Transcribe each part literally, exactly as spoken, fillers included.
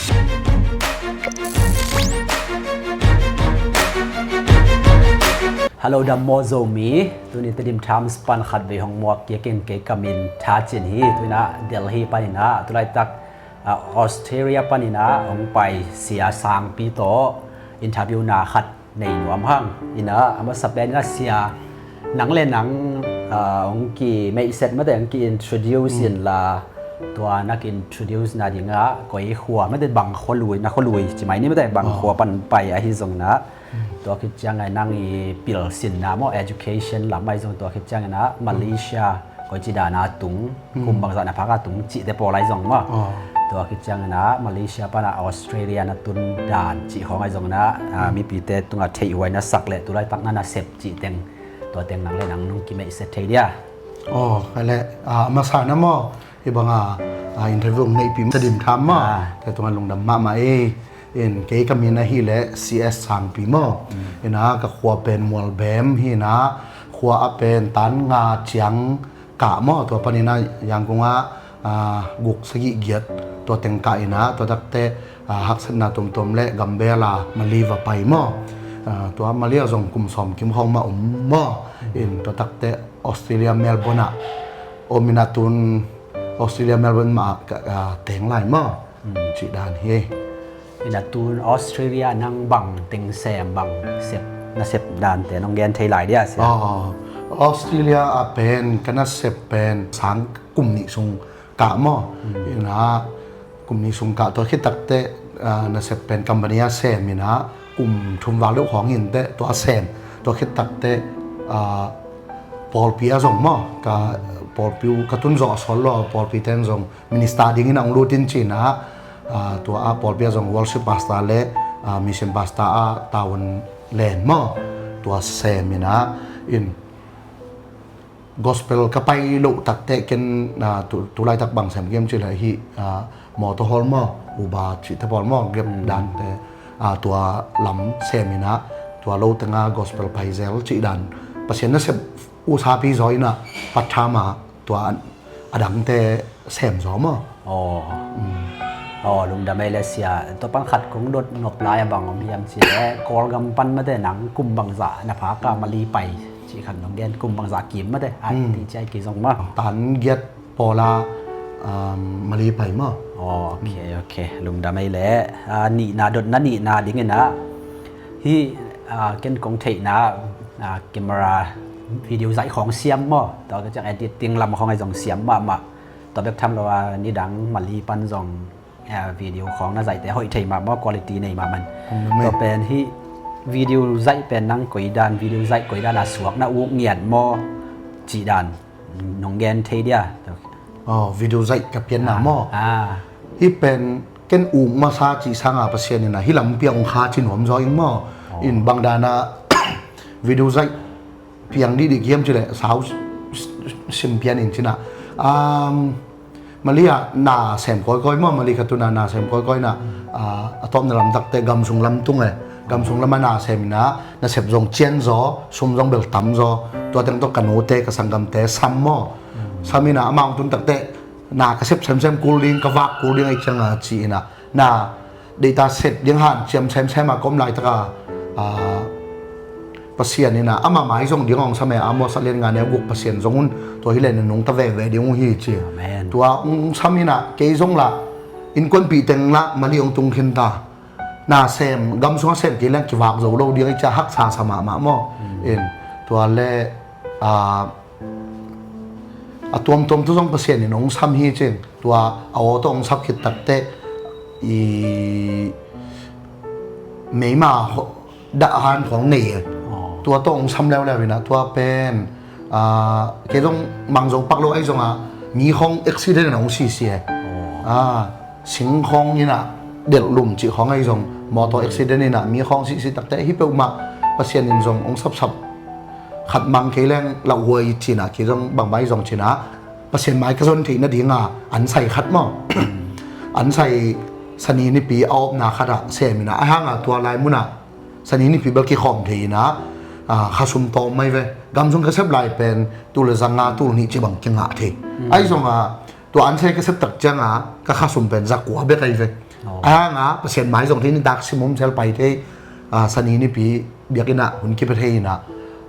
Hello, dam maw Zomi. Tuni Tedim Times pan khat vei hong muak kik in, kei ka min Tha Cin hi. Tuni in ah Delhi panin ah, tulaitak, ah, Australia panin ah hong pai Sia Sangpi tawh interview na khat nei nuam hang. In ah, a masa pen in ah Sia, nang le nang, ah, hong kimeihset mate, hong ki-introduce in la, tua na ki-introduce na ding ah koi khua mate, bang khua lui, na khua lui ci mai ni mate, bang khua pan pai ahi zong in ah, tua khit ciangin nang i pilsinna maw, education lam ahi zong, tua khit ciangin ah Malaysia koi ci dan a tung, kum bangzah na phak a tung cihte pawl ahi zong maw. Tua khit ciangin ah Malaysia pan ah Australia na tun dan cih khawng ahi zong in ah, ah, mipite tungah theih huai na sak le tulaitak na nasep cih teng, tua teng nang le nang nong kimeihset thei dia. Aw, kha le, ah, masa na maw, hi bang a, ah, interview neihpih Tedim Times maw. Ah. Te tungah lungdam mahmah ei. In kei ka min ahih leh C S Sangpi maw. In ah ka khua pen Mualbem hi in ah, khua a pen tan nga ciang kah maw, tua panin ah Yangon ah, ah, guk sagih giat tua teng kah in ah, tua takte, ah, haksatna tuamtuam le gambel a Mali va pai maw. Ah, tua Mali ah zong kum sawm kim khawng mah om maw. In tua takte Australia Melbourne ah om in ah tun Australia Melbourne mah ah ka, ah, teng lai maw. Cih dan hi. In ah tun Australia nang bang teng sem, bang sep, nasep dante nong gen thei lai dia Sia. Aw, Australia ah pen ka nasep pen sang kum nih sung kah maw. In ah kum nih sung kah, tua khit takte, ah, nasep pen company a sem in ah kum thum val deuh khawng hi inteh, tua sem. Tua khit takte, ah, pawlpi ah zong maw, ka pawlpi uh ka tun zawh a sawt lo, pawlpi ten zong minister dingin a hong lut in ci in ah, ah, tua ah pawlpi ah zong worship pastor le, ah, mission pastor ah tavuan len maw, tua sem in ah, in gospel ka pai loh takte ken, ah, tu, tulaitak bang sem ka hiam cih leh hih, ah, motor hawl maw, Uber cihte pawl maw, Grab dante, ah, tua lam sem in ah, tua lo teng ah gospel pai zel cih dan, Pasian nasep uh sapi zaw in ah, part time ah tua a dangte sem zaw maw. Aw. Aw, lungdam ei le Sia. Tua pan khat kong dot nop lai a bang om hiam cih leh, Kawlgam pan mate nang kum bangzah na phak a Mali pai cih khat nong gen, kum bangzah kim mate, a ti ciai kei zong maw. Tan giat pawl a, um, Mali pai maw. Aw, ok, ok. Lungdam ei le. Ah, nihna, dotna nihna ding in ah, hih, ah, ken kong theihna, ah, camera video zaih khawng siam maw, tua ka ciang editing lam khawng ahi zong siam mahmah. Tua bek tham lo a, nidang Mali pan zong, ah, video khawng na zaihte hoih thei mahmah, quality nei mahmah. Tua pen hih video zaih pen nang koi dan, video zaih koi dan a suak na uk ngiat maw, cih dan nong gen thei dia. Aw, video zaih ka pianna maw. Ah. Hih pen ken uk masa cih sangin Pasian in ah hih lampi ah hong kha ci nuam zaw ing maw. In bang dan ah video zaih piang dihdih ka hiam cih leh sau sim pian in ci in ah, um, Mali ah na sem kawikawi maw, Mali ka tun ah na sem kawikawi in ah, ah, a tawpna lam takte gam sung lam tung e, gam sung lam ah na sem in ah, nasep zong cian zaw, sum zong bel tam zaw, tua teng tawh ka nute ka sanggamte sam maw. Sam in ah amau hong tun takte na ka sep semsem kul ding, ka vak kul ding ahih ciangin ci in ah, na deihtak sep ding hanciam semsem a ka om laitak a, ah, Pasian in ah ama mai zong ding hong sam e, Amos a lian nga neu guk, Pasian zong un, tua hi leh na nungta veve ding uh hi ci. Amen. Tua hong sam in ah kei zong lah innkuanpih teng lah Mali hong tung khin ta. Na sem, gam sung a sem kei leng kivak zo lo ding ahih ciang haksa sa mahmah maw. In, tua le, ah, a tuamtuam tu zong Pasian in hong sam hi cing. Tua a aw tawh hong sap khit takte i meima dah han khawng nei e. Tua tawh hong sam leuleu in ah, tua pen, ah, kei zong mang zo pak lo ahi zongin mi khawng accident in ah hong sisi e. Ah, sing khawng in ah delh lum cih khawng ahi zong, motor accident in ah mi khawng sisi takte hih peuhmah Pasian in zong hong sapsap khat mang kei leng lauhuai ci in ah, kei zong bangbang ahi zong ci in ah, Pasian mai ka zon theih nadingin ansai khat maw, ansai Sani nipi a awpna khat ah sem in ah, ahih hangin tua lai mun ah Sani nipi bel kikhawm thei in ah, ah, khasum tawm mai ve. Gam sung ka sep lai pen tul le za nga, tul nih ci bang kingah thei. Ahi zongin tua ansai ka sep tak ciangin ka khasum pen za kua bek ahi ve. Aw. A hang a Pasian mai zong thei nitak simum sel pai thei, a, Sani nipi biakinn ah hun kipia thei in ah,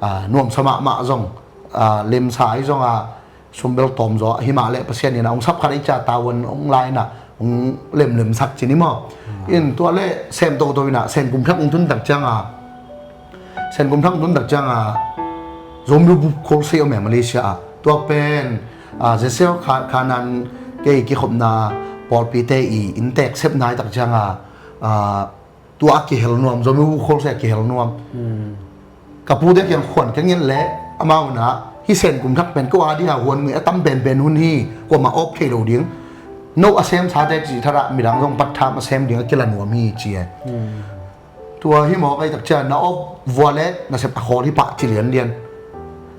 a, nuamsa mahmah zong, a, lemsa ahi zong a, sum bel tawm zaw, ahi mah leh Pasian in ah hong sap khat ahi cia tavuan hong la in ah hong lemlemsak ci ni maw. In tua leh sem toto in ah Senkum Thak hong tun tak ciang a, Senkum Thak hong tun tak ciang a, Zomi Bup Khualsei om e Malaysia ah. Tua pen, a, Zesel Kha-, Khanan kei kikhopna pawlpite i inntek sepna hi tak ciang a, a, tua a kihel nuam, Zomi Bup Khualsei a kihel nuam. Ka pute kiang khuan ka nget leh amau in ah, hih Senkum Thak pen ko a dia huan ngei a tam penpen hun hi, kuamah awp thei lo ding. No a semsate cih thadah midang zong pattham a sem ding a kila nuam hi ci e. Tua hi mawk ahi tak ciang na awp vua leh nasep a khawl hi pah ci lianlian.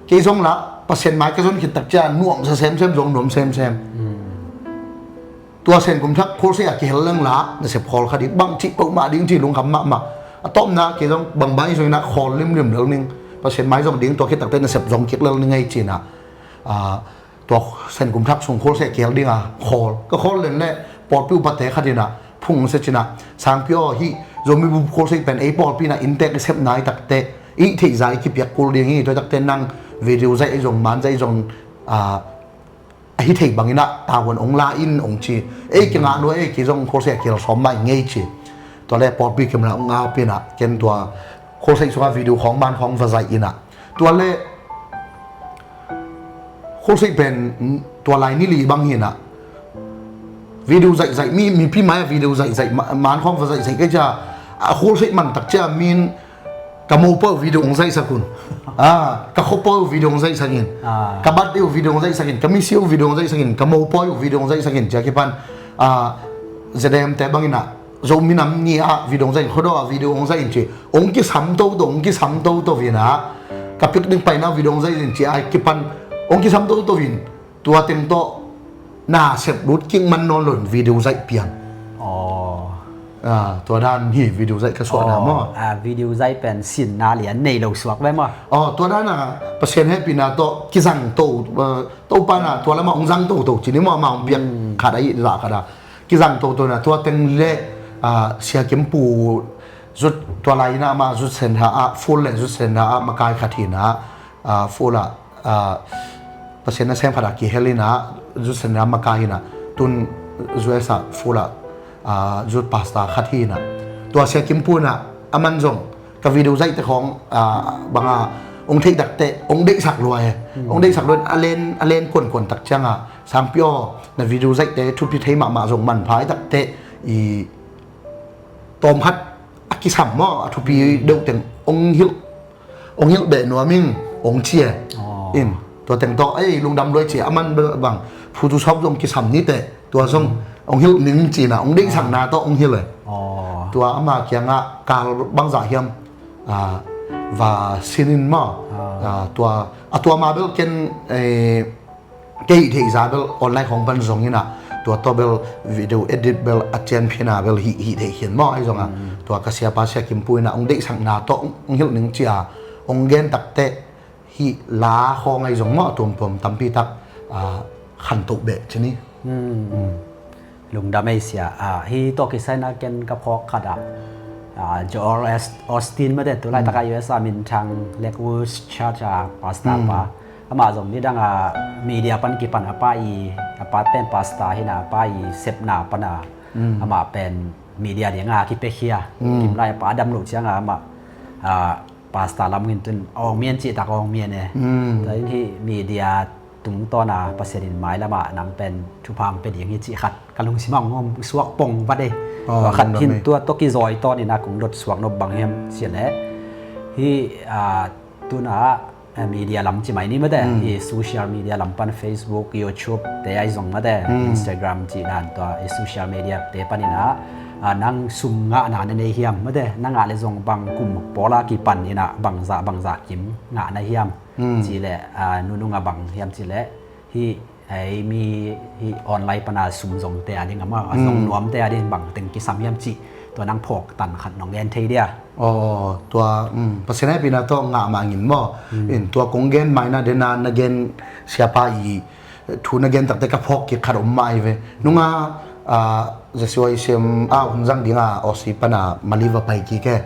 Kei zong lah Pasian mai ka zon khit tak ciang nuamsa semsem zong nuam semsem. Tua Senkum Thak Khualsei a kihel leng lah nasep khawl kha ding, bang cih peuhmah ding ci lungkham mahmah. A tawpna kei zong bangbang i zong in ah khawl limlim lel ning, Pasian mai zong ding tua khit tak teh nasep zong kik lel ning ahi ci in ah, a, tua Senkum Thak sung khualsei kihel ding a khawl. Ka khawl len leh pawlpi upate khat in ah phung sia ci in ah, Sangpi aw, hih Zomi Bup Khualsei pen ei pawlpi in ah inntek i sepna hi tak teh i theih zah i kipiak kul ding hi, tua hi tak teh nang video zaih ahi zong, man zaih ahi zong, a, ahi thei bang in ah tavuan hong la in hong ci. Ei kingah lua, ei kei zong khualsei a kihel sawm mah i ngei ci. Tua leh pawlpi kim lah hong ap in ah ken tua khualsei sungah video khawng man khawng va zaih in ah. Tua leh khualsei pen, mm, tua lai ni li bang hi in ah video zaihzaih, mi, mipi mai a video zaihzaih, ma-, man khawng va zaihzaih ka cia, a khualsei man tak cia min ka mopawi uh video hong zaihsak un. A, ka khuapawi uh video hong zaihsak in. A. Ka birthday uh video hong zaihsak in, ka misi uh video hong zaihsak in, ka mopawi uh video hong zaihsak in, cia kipan, a, Z M te bang in ah Zomi Nam Ni ah video hong zaih in, Khuado ah video hong zaih in ci. Hong kisam toto, hong kisam toto in ah, ka picnic paina video hong zaih in ci a kipan, hong kisam toto in, tua teng tawh nasep lut kik man nawn lo in video zaih piang. Aw. A, tua dan hi video zaih ka suahna maw. Aw, a, video zaih pen sinna lian nei lo suak ve maw. Aw, tua dan a Pasian hehpihna tawh kizang to, a, Topa in ah tua lamah hong zang toto ci ni maw, amah hong piak khat ahi zah khat a. Kizang toto in ah tua teng leh, a, Sia Kim Pu Zut, tua lai in ah amah Zut Sen Ha ah, Ful leh Zut Sen Ha ah makai khat hi in ah, a, Ful ah, a, Pasian nasem khat ah kihel in ah, Zut Sen Ha makai in ah, tun U S ah Ful ah, a, Zut Pastor khat hi in ah. Tua Sia Kim Pu in ah, aman zong ka video zaihte khawng, a, bang a, hong theih tak teh hong deihsak lua e. Hong deihsak lua in a len, a len kuankuan tak ciang a, Sangpi aw, na video zaihte thupi thei mahmah zong manpha hi tak teh i tawm khat a kisam maw, a thupi deuh teng hong hilh, hong hilh beh nuam ing, hong ci e. Aw. In, tua teng tawh, ei, lungdam lua i ci, aman bel bang, Photoshop zong kisam ni teh, tua zong hong hilh ning ci in ah, hong deihsakna tawh hong hilh e. Aw. Tua ama kiangah kal bangzah hiam, a, va sin in maw. A. A, tua, a tua ma bel ken, eh, kei theih zah bel online khawng pan zong in ah, tua tawh bel video edit bel a cian phian a bel hih, hih theih khian maw ahi zong a. Tua ka siapa Sia Kim Pu in ah hong deihsakna tawh hong hilh ning ci a, hong gen tak teh hih la khawng ahi zong maw, a tuamtuam tampi tak, a, khantoh beh ci ni. Lungdam ei sia. A, hih tawh kisai in ah ken ka phawk khat ah, a, Joel Est-, Osteen mate, tu laitak ah U S a minthang Lakewood Church a pastor pa. Amah zong nidang a media pan kipan a pa i, a pa pen pastor hi in ah, a pa i sepna pan a. Amah pen media ding a kipiakhia. Kim lai a pa a dam loh ciang a amah, a, pastor lam ngin tun awng mian cih tak awng mian e. Tua in hih media tungtawn a Pasian in mailam ah nang pen thupha hong pia ding hi cih khat ka lungsim ah hong om suak pong vat e. Aw, tua khat lungdam hin ei. Tua tawh kizawi tawn in a kong dot suak nop bang hiam cih leh, hih, a, tun a, a, media lam ci mai ni mate, hih social media lam pan Facebook, YouTube te ahi zong mate, Instagram cih dan tua, hih social media te pan in a, a, nang sum ngahna na nei hiam mate, na ngah leh zong bang kum pawl a kipan in a bangzah bangzah kim ngah na hiam. Cih leh, a, nunung a bang hiam cih leh, hih, ei mi, hih online pan a sum zongte a ding a maw, a zong nuamte a ding bang teng kisam hiam cih, tua nang phawk tan khat nong gen thei dia. Aw, tua, um, Pasian hehpihna tawh ngah mah ngin maw. In tua kong gen mai na den a na gen siapa i thu na gen tak teh ka phawk kik khat om mah ahi ve. Nung a, a, ZCYCM a hun zang dinga Aussie pana Mali va pai kik e.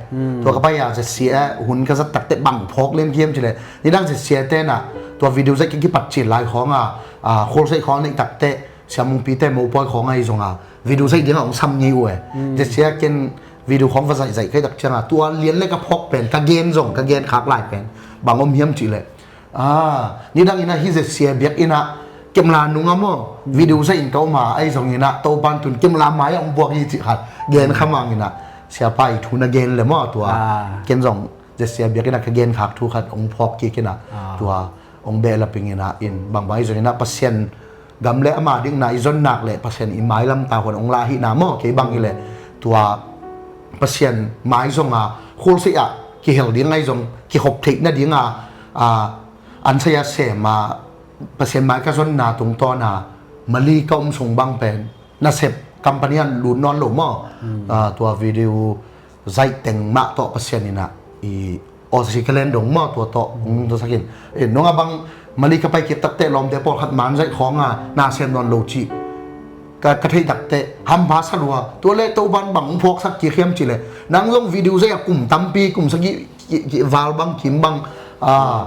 Tua ka pai a ZCA hun ka zat takte bang phawk lian kiam cileh, nidang ZCA tena tua video zaih ka kipat cil lai khawnga, a, khualsaih khawng neih takte siamungpite mopawi khawng ahi zonga video zaih dinga hong sam ngei uh e. ZCA ken video khawng va zaihzaih kai tak cianga tua lian le ka phawk pen, ka gen zong, ka gen khak lai pen bang om hiam cileh, a, nidang ina hi ZCA biak ina kemla nunga maw video zaih in ka oma ahi zong ina Topan tun kemla mai a hong buak hi cih khat gen khamang ina siapa i thu na gen le maw tua. Ken zong ZCA biak ina ka gen khak thu khat hong phawk kik ina tua hong behlaping ina in bangbang ahi zong ina Pasian gam le ama dingna i zon nak le Pasian i mailam ta huan hong la hihna maw, kei bang hileh tua Pasian mai zonga khualsaih ah kihel ding ahi zong kihop theih nadinga, a, ansaya sema Pasian mai ka zonna tungtawna Mali ka um sung bang pen nasep company an lut nawn lo maw. A, tua video zaih teng mah tawh Pasian ina i Aussie ka len dong maw tua tawh hong zasakin. E, nunga bang Mali ka pai kik takte lawmte pawlkhat man zaih khawnga na sem nawn lo cih ka, ka theih takte hampha sa lua. Tua le Topan bang hong phawksak kik hiam cileh, nang zong video zaih a kum tampi, kum sagih ki, ki, val bang kim bang, a,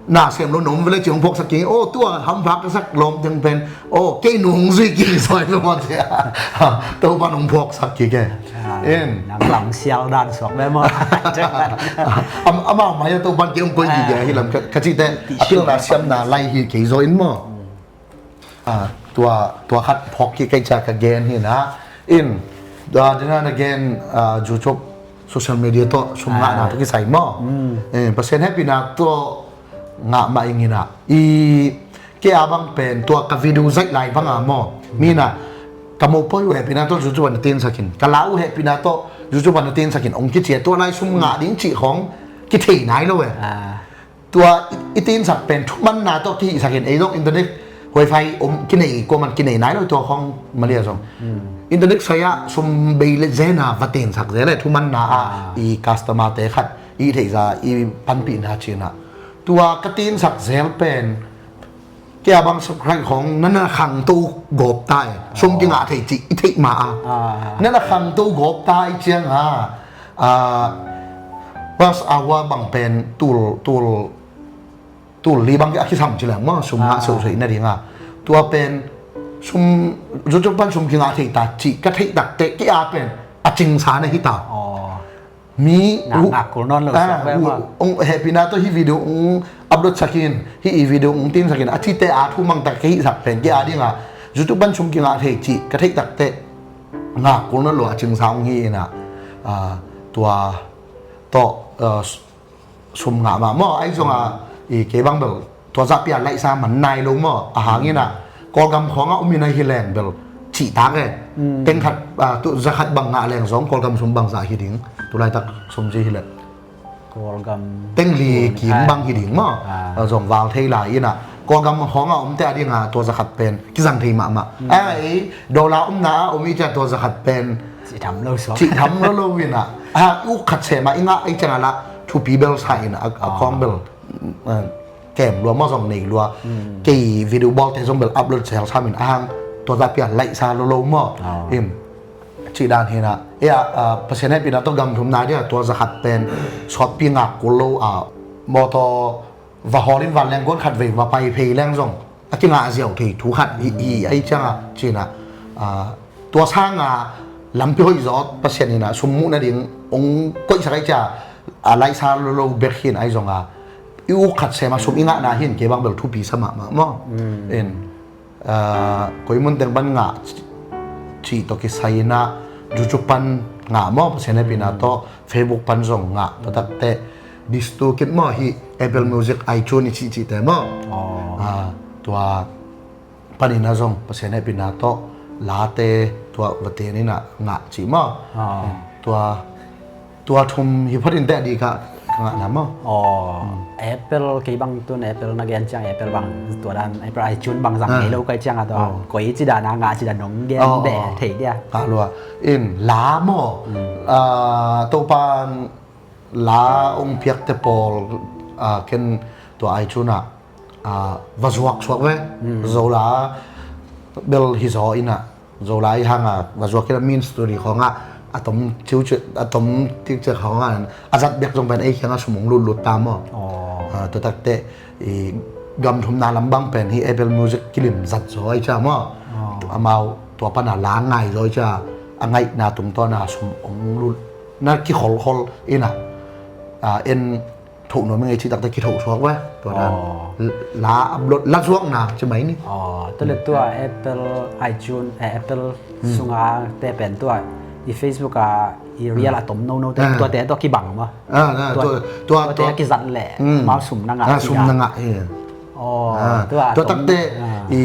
na sem lo nom vele ci hong phawksak kik. O, tua hampha ka sak lawm teng pen, o, kei nu hong zui kik soi lo maw cia. Topan hong phawksak kik e. Nang lam sial dan suak be maw? Amau mai a Topan kei hong koih kik e hi lam ka, ka cite a pilna siamna lai hi kei zaw in maw. A, tua, tua khat phawk kik kai cia ka gen hi na. In, a, dena na gen, a, YouTube, social media tawh sum ngahna tawh kisai maw. E, Pasian hehpihna tawh ngah mah ing ina. I, kei a bang pen tua ka video zaih lai banga maw. Mi na ka mopawi uh hehpihna tawh YouTube an na tinsakin, ka la uh hehpihna tawh YouTube an na tinsakin hong kici a tua lai sum ngah ding cih khawng kithei nai lo e. Tua i, i tinsak pen thumanna tawh kihihsakin, ei zong internet wifi om kinei, kuaman kinei nai lo tua khawng Mali a zong. Internet sai-ah sum bei le zena va tinsak zel e, thumanna ah i customer te khat i theihza i panpihna cinah. Tua ka tinsak zel pen kei a bang subscribe khawng na na khangto gawp ta e. Sum kingah thei cih i theih ma a. Na na khangto gawp ta i cianga, a, rush hour bang pen tul, tul, tul li bang a kisam ci leng maw, sum ngah seuhseuh na dinga. Tua pen sum, YouTube pan sum kingah thei ta cih ka theih takte kei a pen a cingsa na hi ta. Mi ngak, ngak kul nawn lo, a, siak ve ong, maw. Ong hehpihna tawh hih video ong upload sakin, hih i video ong tin sakin, a cite a thu mangtak ka hihsak pen kei a dinga YouTube pan sum kingah thei cih ka theih takte ngak kul nawn lo a cingsa ong hi ina, a, tua tawh, a, sum ngah mah maw, ahi zonga i kei bang bel tua zahpi a laihsa man nai lo maw, a hangin ah Kawlgam khawngah um in ahi leng bel cihtak e. Teng khat, a, tu zakhat bang ngah leng zong Kawlgam sum bangzah hi ding, tulaitak sum ci hi leh. Kawlgam teng li kim bang hi ding maw. A, zong val thei lai ina Kawlgam khawngah umte a dinga tua zakhat pen kizang thei mahmah. A, ei dollar umna a um i cia tua zakhat pen cih tham lo suak, cih tham lo lo ina. A, uk khat sema i ngah i cianga lah thupi bel sa ina, a, a khawng bel, a, kem lua maw, zong nei lua. Kei video bawlte zong bel upload sel samin a hang tua zahpi a laihsa lo lo maw. Im cih dan hina. Ia, a, Pasian hehpihna tawh gam thum nai dia tua zakhat pen sawtpi ngak kul lo a, mawtaw va hawl in vanleng kuan khat vei va pai phei leng zong a kingah ziau thei thu khat hi, hi ahi cianga cina. A, tua sanga lampi hoih zawt Pasian ina sum muh nading ong koihsak ahi cia, a, laihsa lo lo bek hin ahi zonga i uk khat sema sum i ngahna hin kei bang bel thupi sa mahmah maw. In, a, koi mun teng pan ngah cih tawh kisai ina YouTube pan ngah maw, Pasian hehpihna tawh Facebook pan zong ngah, tua takte distro kit maw, hih Apple Music, iTunes i cihcihte maw. A, tua panin a zong Pasian hehpihna tawh late tua va ten ina ngah cih maw. Tua, tua thum hi photin teh a dikah ka ngahna maw. Apple, kei bang tun Apple na gen ciang Apple bang tua dan, Apple iTunes bang zang ngei lo kai cianga tua koi ci dana ngah ci dan nong gen beh thei dia. Ka lua in la maw. A, Topan la ong piakte pawl, a, ken tua iTunes ah, a, va zuak suak ve. Zola bel hi zaw ina Zolai hanga va zuak khin a, min studio khawngah a tom ciuciu a tom tikciak khawngah a zat bek zong pen ei kiangah sum hong lutlut ta maw? Tua takteh i gam thumna lam bang pen hi Apple Music kilim zat zaw ai cia maw? Amau tua pana la ngai zaw ai cia, a ngaihna tungtawna sum hong lut na kikholkhol ina en thoh nuam i ngei cih takte kithoh suak ve. Tua dan la upload la zuakna ci mai ni. Tua le tua Apple iTunes, eh, Apple sunga te pen tua i Facebook a i reel a tom nono te tuate tua kibang maw? Tua tuate a kizat leh mau sum na ngah, sum na ngah hi. Tua takte i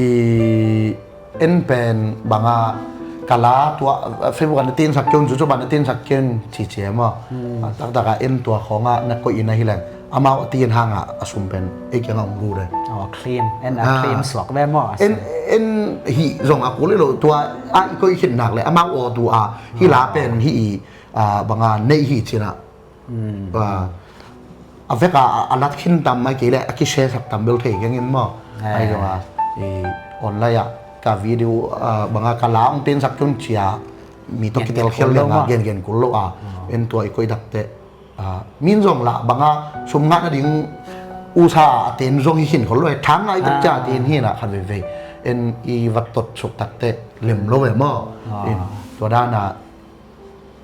en pen banga ka la tua Facebook ah na tinsak kei un, YouTube ah na tinsak kei un cici e maw? Taktak a en tua khawngah na koih in ahi leng amau a tin hangah a sum pen ei kiangah hong lut e. Claim, en a claim suak ve maw? En, en hih zong a kul hi lo, tua a i koih khit nak le amau aw tu a hih la pen hih i banga neih hi cinah a vek a a lat khin tam mai kei le a kishare sak tam bel thei keng in maw? Ai zong a online ah ka video banga ka la hong tinsak tun cia mi tawh kitel khial liang a gen gen kul lo a en tua i koih takte min zong lah banga sum ngah nading usa a ten zong hi khin khol lo e, thang ngai tak cia a ten hi na khat veivei en i vat tot suk takte lem lo e maw? Tua dana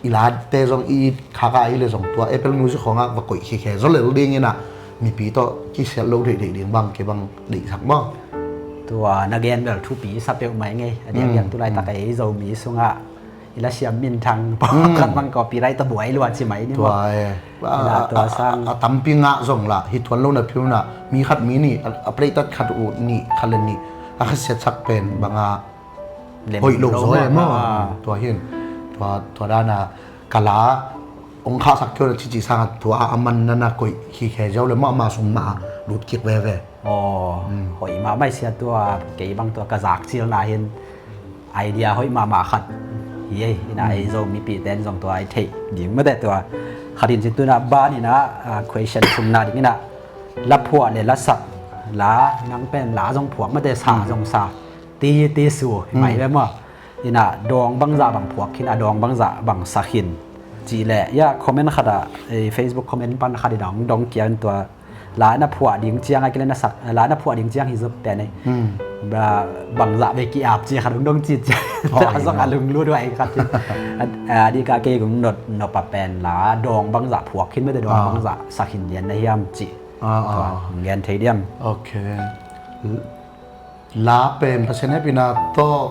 i late zong i khaka i le zong tua Apple Music khawngah va koih khikhe zaw lel ding inah mipi tawh kisiat lo theihtheih ding bang kei bang deihsak maw? Tua na gen bel thupi sa peuh mai ngei. A diakdiak tu laitak ei Zomi sungah i la siam minthang pawlkhat bang copyright a buai lua ci mai ni maw? Tua sang a tampi ngah zong lah hi tuan lo na phiu na mi khat mi nih a pleitat khat uh nih khat le nih a khasiatsak pen banga hoih lo zaw e maw? Tua hin tua dana ka la hong khahsak kei uh na cici sangah tua a man nana koih hi khe ziau le maw, ama sung mah a lut kik veve. Aw, hoih mahmah sia tua kei bang tua ka zak cilna hin idea hoih mahmah khat hi ei. Ina ei Zomi pihte in zong tua i theih ding mate tua khat hin cin tuna ban ina question thumna ding ina la phuah le la sak la nang pen la zong phuak mate sa zong sa ti ti su mai ve maw? Ina dawng bangzah bang phuak khin a dawng bangzah bang sa khin cih leh ia comment khat ah Facebook comment pan khat ina hong dong kia in tua la na phuah ding ciang a kile na sak la na phuah ding ciang hi zop te nei bangzah ve ki ap ci khat hong dong ci cia a zong a lunglut uh a ei khat ci a di ka kei kong nop a pen la dawng bangzah phuak khin mate dawng bangzah sa khin lian na hiam cih gen thei diam? La pen Pasian hehpihna tawh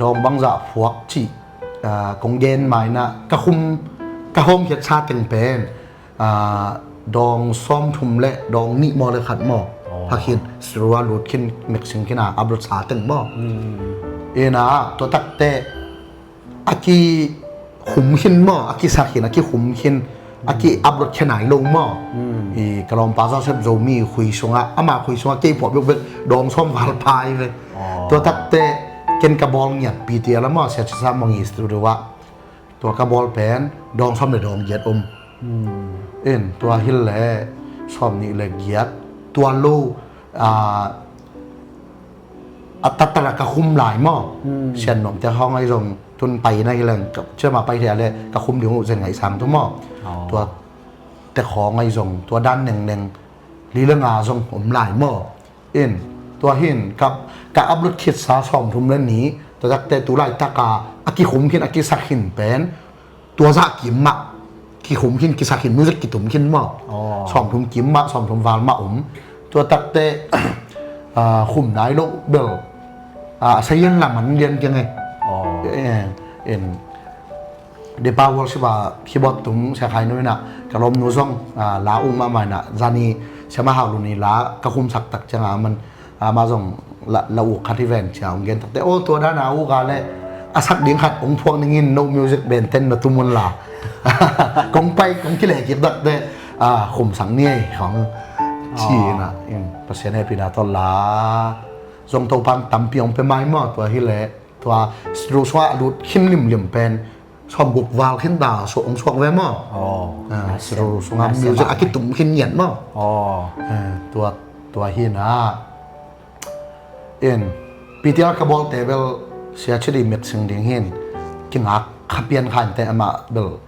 dawng bangzah phuak cih kong gen maina ka khum ka hawmkhiat sa teng pen dawng sawmthum le dawng nih maw le khat maw? Hakhin sirua lut khin mixing khin a upload sa teng maw? Ina tua takte a kikhum khin maw, a kisak khin, a kikhum khin, a ki upload khe nai lo maw? I ka lawmpa Joseph Zomi khui sungah ama khui sungah kei phuah bekbek dawng sawm val pai ve. Tua takte ken ka bawl ngiat pi ti a la maw, sia cisa mawng i studio ah tua ka bawl pen dawng sawm le dawng giat om in tua hil le sawm nih le giat tua lo a a tatara ka khum lai maw? Sian nuamte hawng ahi zong tun pai na hi leng ciama pai thei a le ka khum ding uh zen ngaih sang tu maw? Tua tek hawng ahi zong tua dan nengneng li le nga zong om lai maw? In tua hin ka ka upload khitsa sawmthum le ni tua takte tu laitaka a kikhum khin a kisak khin pen tua zah kim mah kikhum khin kisak khin music kitum khin maw? Sawmthum kim mah sawmthum val mah um. Tua takte khum nai lo bel a sayan lam an lian kiang e. Depa worship a keyboard tum sia khai nu ina ka lawm nu zong la um a mai na zani siama hau lu ni la ka khum sak tak cianga man ama zong la uk khat hi ven cia ong gen takte aw tua dana uk a le a sak ding khat ong phuak ningin no music band ten na tumun la kong pai kong kile kik takte khum sang ni ei khong ci ina in Pasian hehpihna tawh la zong Topan tampi ong pe mai maw? Tua hi le tua studio sungah a lut khin limlim pen sawmguk val khin ta ong suak ve maw? Studio sungah music a kitum khin ngiat maw? Tua tua hi na in P T R ka bawlte bel Sia Chit i mixing ding hin kingak kha pian kha inteh, amah bel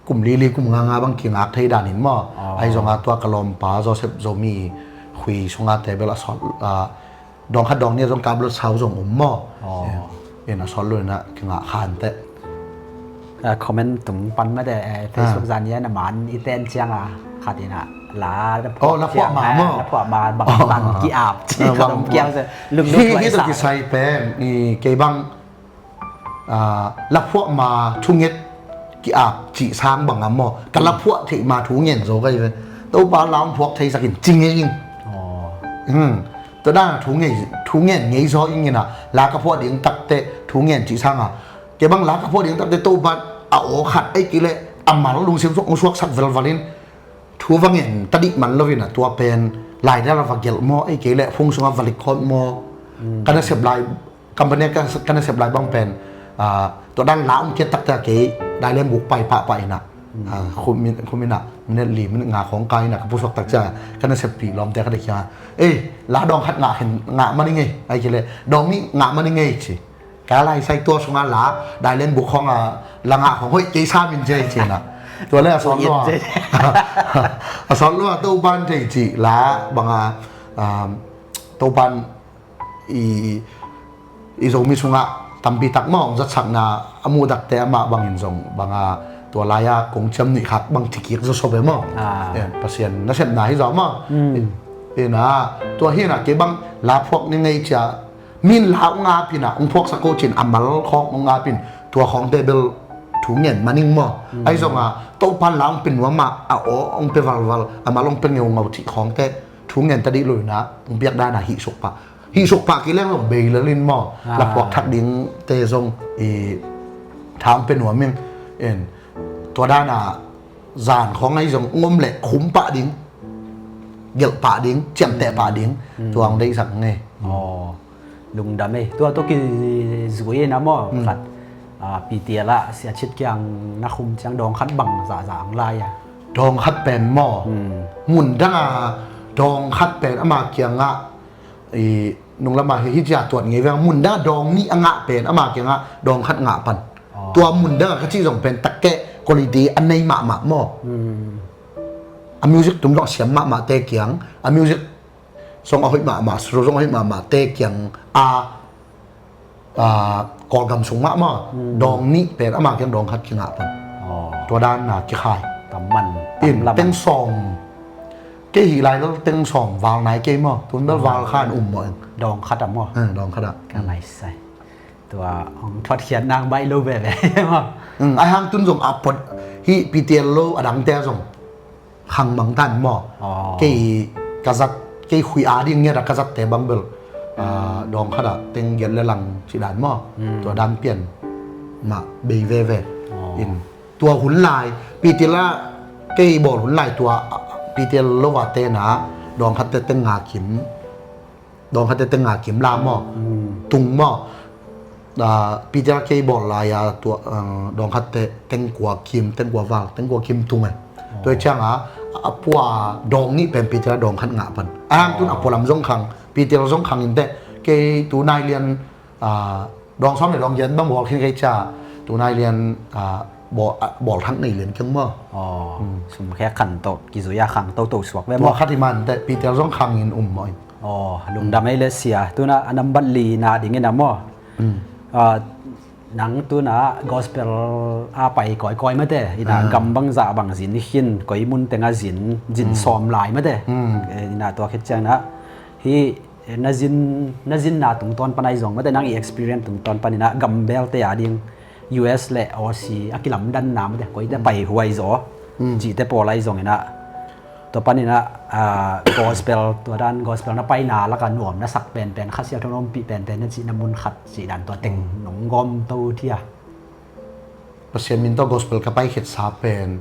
kum li li kum nga nga bang kingak thei dan in maw. Ahi zongah tua ka lawmpa Joseph Zomi Khui sungah te bel a sawt, dawng khat dawng nih zong ka upload sau zong um maw. In a sawt lo in ah kingak kha inteh. Comment tung pan mate, Facebook zan ia na man i ten ciang a khat in ah la phuah ma maw, la phuah ma bang bang ki-ap ci ka dong kiau se lungdam hi. Hi tua kisai pen i kei bang la phuah ma thunget ki-ap cih sang bang a maw, ka la phuah theih ma thu ngen zaw ka hi ve. Topa la hong phuak thei sak in ci ngei ing. Tua dan a thu ngen ngei zaw ing in ah la ka phuah ding takte thu ngen cih sang a, kei bang la ka phuah ding takte Topa a aw khat ei kei leh a mal lungsim suak hong suaksak velval in thu va ngen ta dih man lo in ah tua pen lai dal a va gelh maw, ei kei leh phung sungah va likhawt maw, ka nasep lai company ka nasep lai bang pen tua dan la hong kiat takte kei dailen buk pai pahpah in ah khum in ah minute li minute nga khawng kai in ah ka pusuak tak ciang ka nasep pih lawmte ka deih ciang a, ei la dawng khat ngah khin ngah man i ngei, ei kei leh dawng nih ngah man i ngei ci. Ka lai sai tua sungah la dailen buk khawng a la ngah khawng hoih kei sa min ci ei ci in ah tua le a sawt lua a sawt lua Topan thei cih la bang a Topan i, i Zomi sungah tampi tak maw hong zatsakna a muh takte amah bangin zong bang a tua lai-a kong ciam nih khak bang ci kik zaw sop e maw. Pasian nasepna hi zaw maw. Ina tua hi in ah kei bang la phuak ni ngei cia min la hong ap in ah hong phuaksak ko cin a mal khawng hong ap in tua khawngte bel thu ngen man ing maw. Ahi zongah Topan la hong pia nuam ah a aw hong pia valval a mal hong pia ngeungau cih khawngte thu ngen ta dih lo in ah hong piak dan a hih suk pah hih suk pah kei leng zong bei lel in maw, la phuak thak dingte zong i tha hong pia nuam ing. Tua dan a zan khawng ahi zong ngom leh khum pah ding, gelh pah ding, ciamteh pah ding tua hong deihsak ngei. Lungdam ei. Tua tua kizui in a maw khat P T L ah Sia Chit kiang na khum ciang dawng khat bang zahzah hong lai a? Dawng khat pen maw, mun dang a dawng khat pen ama kiangah i nunglam ah hi hi cia tuat ngei veng, mun dang a dawng nih a ngah pen ama kiangah dawng khat ngah pan. Tua mun dang a ka cih zong pen takkeh quality a nei mahmah maw. A music tum zong a siam mahmahte kiang, a music zong a hoih mahmah, suru zong a hoih mahmahte kiang a Kawlgam sung mahmah dawng nih pen ama kiang dawng khat kingah pan. Tua dan a kikhai. In teng sawm kei hih lai lel teng sawm val nai kei maw, tun bel val khan um maw in. Dawng khat ah maw? Dawng khat ah. Ka lai sai. Tua hong thuatkhiat nang baih lo veve maw? Ai hang tun zong a pot hih P T L lo a dangte zong khang mang tan maw. Kei ka zat, kei Khui a ding ngiat a ka zatte bang bel dawng khat ah teng giat le lang cih dan maw. Tua dan pian mah bei veve in tua hun lai P T L ah kei bawl hun lai tua P T L lo a te na dawng khat te teng nga kim dawng khat te teng nga kim la maw. Tung maw. P T L kei bawl lai a tua dawng khat te teng kua kim, teng kua val, teng kua kim tung e. Tua ciang a a pua dawng nih pen P T L dawng khat ngah pan. A hang tun a pua lam zong khang, P T L zong khang in teh kei tu nai lian dawng sawm le dawng giat bang bawl khin kei cia tu nai lian bawl thak nei lian keng maw. Sum khek khan to kizui a khang toto suak ve maw. Tua khat i man teh P T L zong khang in um maw. Lungdam ei le sia. Tuna a nambat li na ding in a maw. Nang tuna gospel a pai kawikawi mate ina gam bangzah bang zin khin koi mun teng a zin zin sawm lai mate. Ina tua khit ciang na hi na zin na zinna tungtawn pan ahi zong mate nang i experience tungtawn pan ina gam belte a ding U S le Aussie a kilamdanna mate koite pai huai zaw cihte pawl ahi zong ina tua panin ah gospel tua dan gospel na paina laka nuam na sak penpen khasia thong ompih penpen na cihna mun khat cih dan tua teng nong gawm to thia. Pasian min tawh gospel ka pai khitsa pen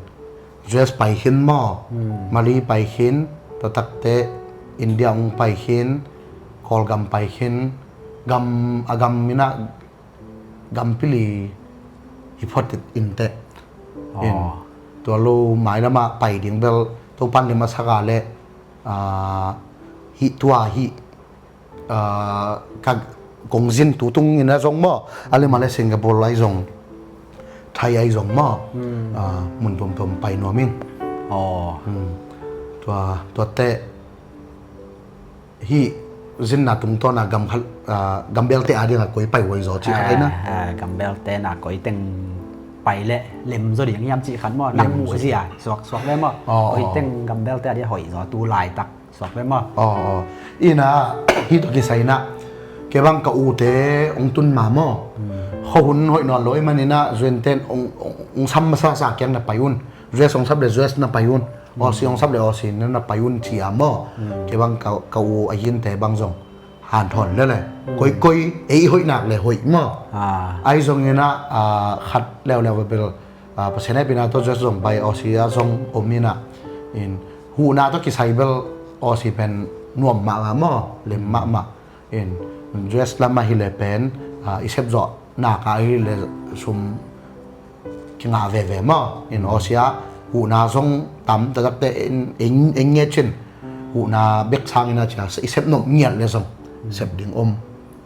U S pai khin maw, Mali pai khin, tua takte India ung pai khin, Kawlgam pai khin, gam a gam minah gam pili hi photit inteh in tua lo mailamah pai ding bel Topan lim a saka le hih tua hih ka kong zin tu tung in a zong maw, a le mah le Singapore ahi zong, Thai ahi zong maw, ah, mun tuamtuam pai nuam ing. Aw. Hmm. Tua, tuate hih zinna tungtawn a gam khat, ah, gambelte a ding a koi pai huai zaw cih khat ahi na. Ah, ah, gambelte na koi teng pai le lem zaw ding hiam cih khat maw, nang muh zia suak suak ve maw. Aw, koi teng gambelte a ding hoih zaw tu laitak suak ve maw. Aw, aw. Ina, hih tawh kisai ina, kei bang ka ute hong tun ma maw. Khuahun hoih nawn lo ahih man ina, zuenten hong, hong, hong sam masa sa kiang na pai un. U S hong sap le U S na pai un. Aussie hong sap le Aussie na, na pai un ci a maw. Kei bang ka, ka u a yinte bang zong hanthawn lele. Koikoi ei hoih nak le hoih maw. Ah. Ahi zong ina, ah, khat leuleu bel, ah, Pasian hehpihna tawh U S zong pai, Aussie a zong om ina. In, huhna tawh kisai bel Aussie pen nuam mahmah maw, lem mahmah. In, U S lam ahi le pen, ah, i sep zawh nak a ahi le sum kingah veve maw. In, Aussie ah huhna zong tam taktakte in, in, in nge cin. Huhna bek sang ina cia, i sep nop ngiat le zong sep ding om.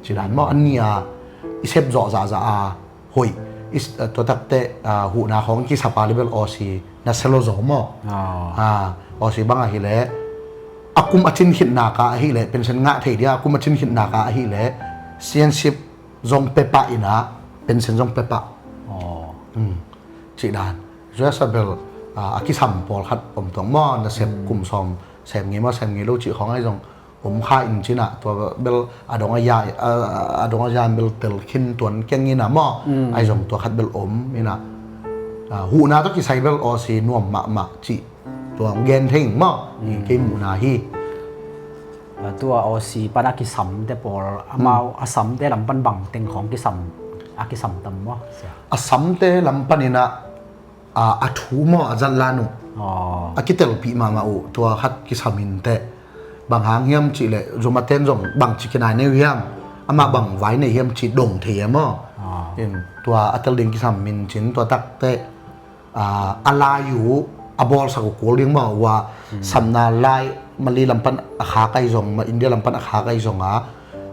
Ci dan maw, a nia i sep zawh zahzah a hoih. I s-, ah, tua takte, ah, huhna khawng kisap a le bel Aussie na selo zaw maw. Ah. Ah, Aussie bang ahi le, a kum a cin khit nak a ahi le, pension ngah thei dia, a kum a cin khit nak a ahi le, siansip zong pepah ina, pension zong pepah. Aw. Hmm. Cih dan. U S a bel, ah, a kisam pawlkhat om tuang maw, na sep kum sawm, sem ngei maw, sem ngei lo cih khawng ahi zong om kha in cina, tua bel a dong a ya, a, a dong a ya bel tel khin tuan keng ina maw, ahi zong tua khat bel om ina. Ah, huhna tawh kisai bel Aussie nuam mahmah cih tua hong gen thei ing maw, kei muhna hi. Ah, tua Aussie pan a kisamte pawl, amau a samte lam pan bang teng khawng kisam, a kisam tam maw? A samte lam pan ina, ah, a thu maw, a zat lan uh. Aw. A kitelpih mahmah uh, tua khat kisam inteh. Bang hang hiam cih le, Zomate in zong bang ci kinai nei uh hiam, amah bang vai nei hiam cih dong thei e maw. Aw. In, tua a tel ding kisam in cin, tua takte, ah, a lai uh a bawlsak uh kul ding maw, ua, sapna lai Mali lam pan a khak ahi zong, ma India lam pan a khak ahi zong a,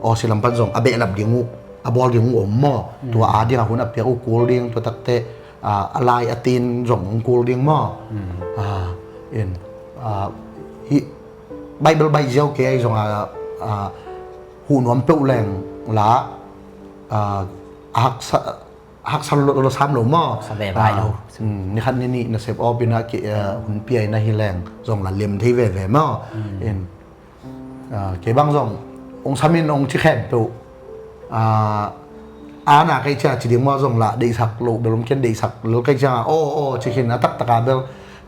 Aussie lam pan zong a behlap ding uh, a bawl ding uh om maw. Tua a ding a hun a piak uh kul ding, tua takte, ah, a lai a tin zong hong kul ding maw. Ah, in, ah, hih Bible baih ziau kei ahi zong a, ah, huh nuam peuh leng la, ah, a haksa, haksa lo, lo sam lo maw. Haksa ve vai lo. Ah, mm, ni khat ni nih na sep awp ina ki, ah, hun pia ina hi leng zong la lem thei veve maw. Mm. In, ah, kei bang zong hong sam in hong ci khempeuh, ah, a na kei cia ci ding maw, zong la deihsak lo bel om ken, deihsak lo kei cia, aw, aw, ci khin a taktak a bel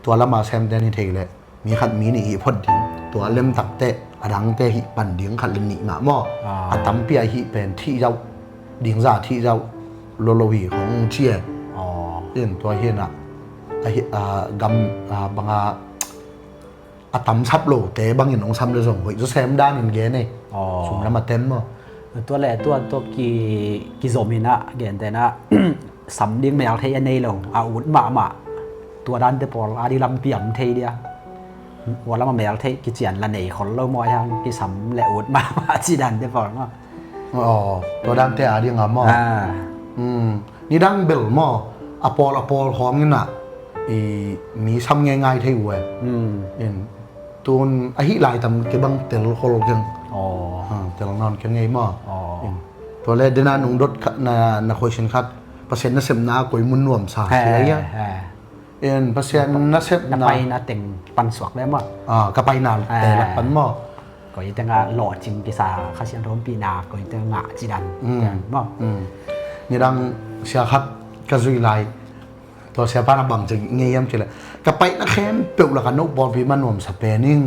tua lam a semte ni thei leh. Mi khat mi nih hih phot ding, tua lem takte, a dangte hih pan ding khat le nih mah maw. Ah. A tampi a hih pen thih zauh, ding za thih zauh lo lo hi khong ci e. Aw. In tua hi na, a hi, a gam, a bang a, a tam sap lote bangin hong sam le zong hoih zaw sem dan in gen e. Aw. Sum lam a tem maw. Tua le, tua, tua ki, kizom hi na, gente na, sam ding mel thei a nei lo, a ut mahmah. Tua dante pawl a ding lampi am thei dia. Ua lam a mel thei kician la nei khol lo maw, a hiang kisam le ut mahmah ci dante pawl maw. Aw, tua dante a ding a maw. Ah. Hmm. Nidang bel maw, a pawl a pawl khawng ina, i mi sam ngeingai thei uh e. Hmm. In, tun a hih lai tam kei bang tel khol keng. Aw. Ha, tel nawn keng ngei maw. Aw. In. Tua le dena nung dot khat na, na khuaisin khat, Pasian nasepna a koi mun nuamsa. He, hi lai a. He. In, Pasian nasepna. Na paina teng pansuak le maw. Ah, ka paina te lak pan maw. Koi teng a lawhcing kisa Kha Siangtho ompihna koi teng ngah ci dan. Mm. Teng maw. Mm. Nidang sia khat ka zui lai. Tua siapa na bang ci ngei hiam ci le, ka paina khempeuh lak a no pawlpi mah nuamsa pen ing.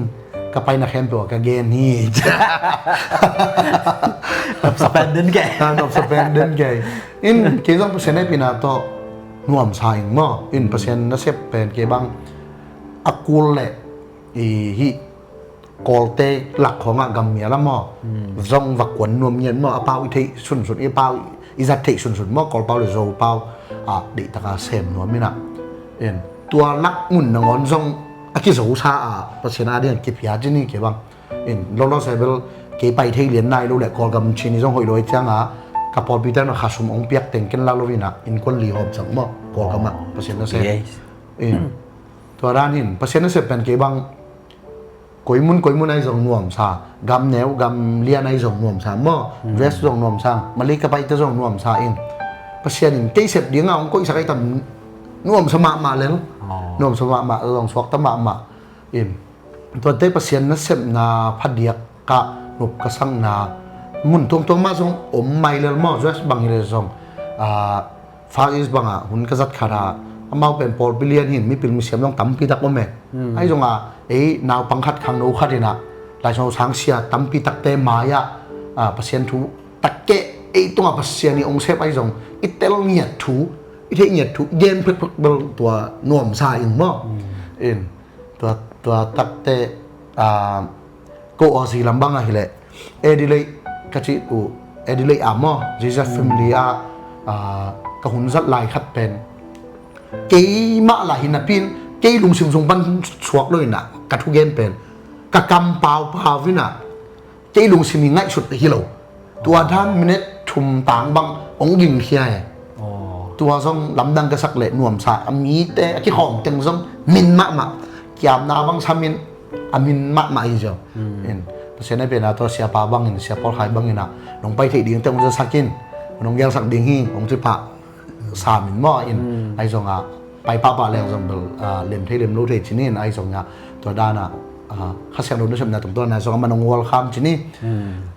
Ka paina khempeuh a ka gen hi. Nuamsa pen den kei. Ah, nuamsa pen den kei. In, kei zong Pasian hehpihna tawh nuamsa ing maw. In, Pasian nasep pen kei bang a kul le i hih Kawlte lak khawngah gammial a maw. Hmm. Zong va kuan nuam ngiat maw, a pau i theih sunsun, i pau i zat theih sunsun maw, Kawl pau le Zo pau, ah, deih taka sem nuam ina. In, tua lak mun nangawn zong a kizosa a, Pasian a ding a kipia ci ni kei bang. In, lolo sebel kei pai thei lian nai lo le Kawlgam Chin i zong hoih lo i cianga ka pawlpi teng na kha sum ong piak teng ken la lo ina innkuan li hawm cang maw Kawlgam ah Pasian na se. Tua dan hin Pasian na se pen kei bang koimun koimun ai zong nuamsa, gam neu gam lian ai zong nuamsa maw, dress zong nuamsa, Malay ka paite zong nuamsa in Pasian in kei sep dinga ong koihsak ai tam nuamsa mahmah lel. Nuamsa mahmah zong suakta mahmah in tuate Pasian nasepna phadiak kah nup ka sakna mun tuamtuam mah zong om mai lel maw, dress bang hi le zong Far East bangah hun ka zat khat ah amau pen pawlpi lian hin mipil misiam zong tampi tak om e. Ai zongah ei naupang khat khangno khat inah laisau sangsia tampi takte mai-ah Pasian thu takkeh ei tungah Pasian i ong sep ai zong i tel ngiat thu i theih ngiat thu gen phekphek bel tua nuamsa in maw. In tua takte ko Aussie lam bang ahileh Adelaide ka cih uh Adelaide ah maw Jesus family ah ka hun zat lai khat pen keimah lah hi napin kei lungsim sung pan suak lo inah ka thugen pen ka kam paupau inah kei lungsim hi ngaihsut hi lo. Tua dan minute thum tang bang ong gingkhia e. Tua zong lamdang ka sak leh nuamsa a mite a kikhawm teng zong min mahmah kiamna bang samin a min mahmah hi zong. Pasian a pena tua siapa bangin sia Paul Khai bangin ah nong pai theih ding teng ong zasak in nong gelsak ding hi ong cipah samin maw in ai zongah pai pahpah leng zong bel lem thei lem lo thei cinin ai zongah tua danah Kha Siangtho nasepna tungtawn ai zongah man ong welcome cini.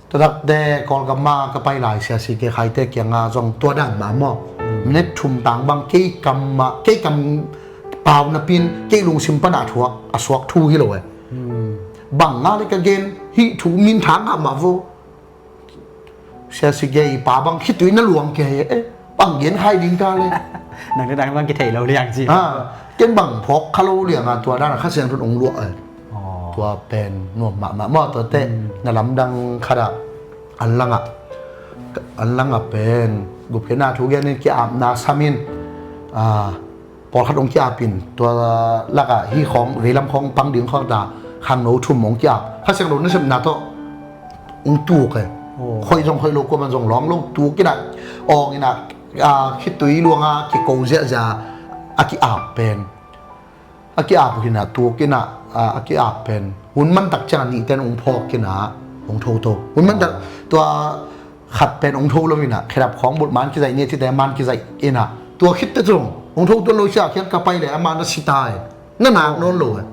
Tua takte Kawlgam ah ka pai lai siasi ke khaite kiangah zong tua dan mah maw. Minute thum tang bang kei kam mah kei kam pau napin kei lungsim pan a thuak a suak thu hi lo e. Bang nga le ka gen hih thu min thang ah mah vo. Siasi ke i pa bang khitui na luang ke e bang gen khai ding ka le. Nang te dang bang kithei lo liang ci. Ken bang phawk kha lo liang a tua dan a Kha Siangtho ong luah e. Tua pen nuam mahmah maw tuate na lamdang khat ah an langah an langah pen gupkhiatna thu gen in ki-apna samin pawlkhat ong ki-apin tua lakah hi khawng veilam khawng pang ding khawng ta khangno thum ong ki-ap Kha Siangtho nasepna tawh ong tuk e. Khoih zong khoih lo kuaman zong lawng lo tuk inah awng inah khitui luanga kiko ziahziah a ki-ap pen a ki-ap uh hinah tuk inah a ki-ap pen hun mantak ciangah nihten ong phawk inah ong tho to hun mantak tua khat pen ong tho lo inah khedap khawng bulh man kizaih ni a cite man kizaih inah tua khitte cung ong tho tuan lo sia khian ka pai le amah na si ta e. Na nak nawn lo e.